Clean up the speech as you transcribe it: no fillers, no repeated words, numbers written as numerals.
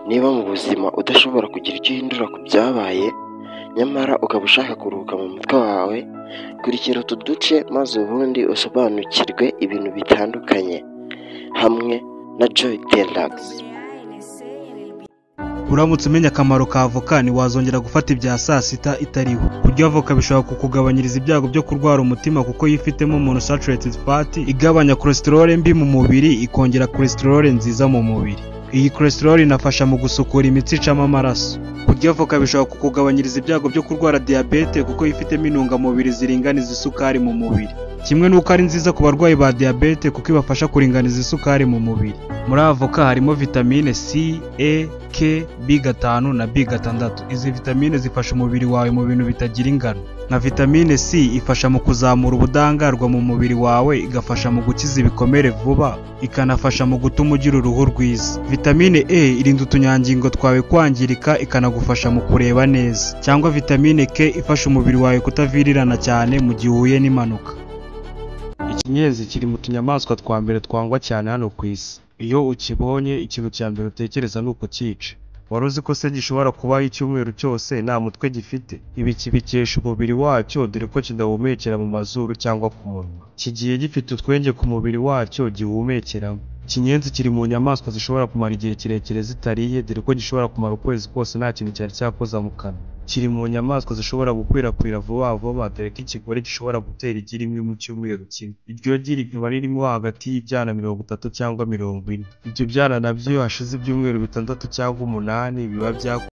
Niba mu buzima udashobora kugira icyo uhindura ku byabaye, nyamara ukaba ushaka kuruhuka mu mutwe wawe, kurikira utu duce maze ubundi usobanukirwe ibintu bitandukanye hamwe na Joy Deluxe. Uramutse umenya akamaro ka avoka, ntiwazongera gufata ibya saa sita itariho. Kurya avoka bishobora kukugabanyiriza ibyago byo kurwara umutima, kuko yifitemo monounsaturated fat igabanya cholesterol mbi mu mubiri, ikongera cholesterol nziza mu mubiri. Iyi cholesterol inafasha mu gusukura imitsi icamo amaraso. Kurya avoka bishobora kukugabanyiriza ibyago byo kurwara diyabete, kuko yifitemo intungamubiri ziringaniza isukari mu mubiri, kimwe n'uko ari nziza ku barwayi ba diyabete, kuko ibafasha kuringaniza isukari mu mubiri. Muri avoka harimo vitamine C, E, K, B5 na B6. Izi vitamine zifasha umubiri wawe mu bintu bitagira ingano. Nka vitamine C ifasha mu kuzamura ubudahangarwa mu mubiri wawe, igafasha mu gukiza ibikomere vuba, ikanafasha mu gutuma ugira uruhu rwiza. Vitamine E irinda utunyangingo twawe kwangirika, ikanagufasha mu kureba neza. Cyangwa vitamine K ifasha umubiri wawe kutavirirana cyane mu gihe uhuye n'impanuka. Ikinyenzi kiri mu tunyamaswa twa mbere twangwa cyane hano ku isi. Iyo ukibonye, ikintu cya mbere utekereza ni ukucyica. Wari uzi ko se gishobora kubaho icyumweru cyose nta mutwe gifite? Ibi kibikesha umubiri wacyo, dore ko kidahumekera mu mazuru cyangwa ku munwa. Kigiye gifite utwenge ku mubiri wacyo gihumekeramo. Ikinyenzi kiri mu nyamaswa zishobora kumara igihe kirekire zitariye, dore ko gishobora kumara ukwezi kose nta kintu cyari cyakoza mu kanwa. Kiri mu nyamaswa zishobora gukwirakwira vuba vuba, dore ko ikigore gishobora gutera igi rimwe mu cyumweru kimwe. Iryo gi rikaba ririmo hagati y'ibyana 30 cyangwa 40. Ibyo byana nabyo iyo hashize ibyumweru 6 cyangwa 8 biba byakuze.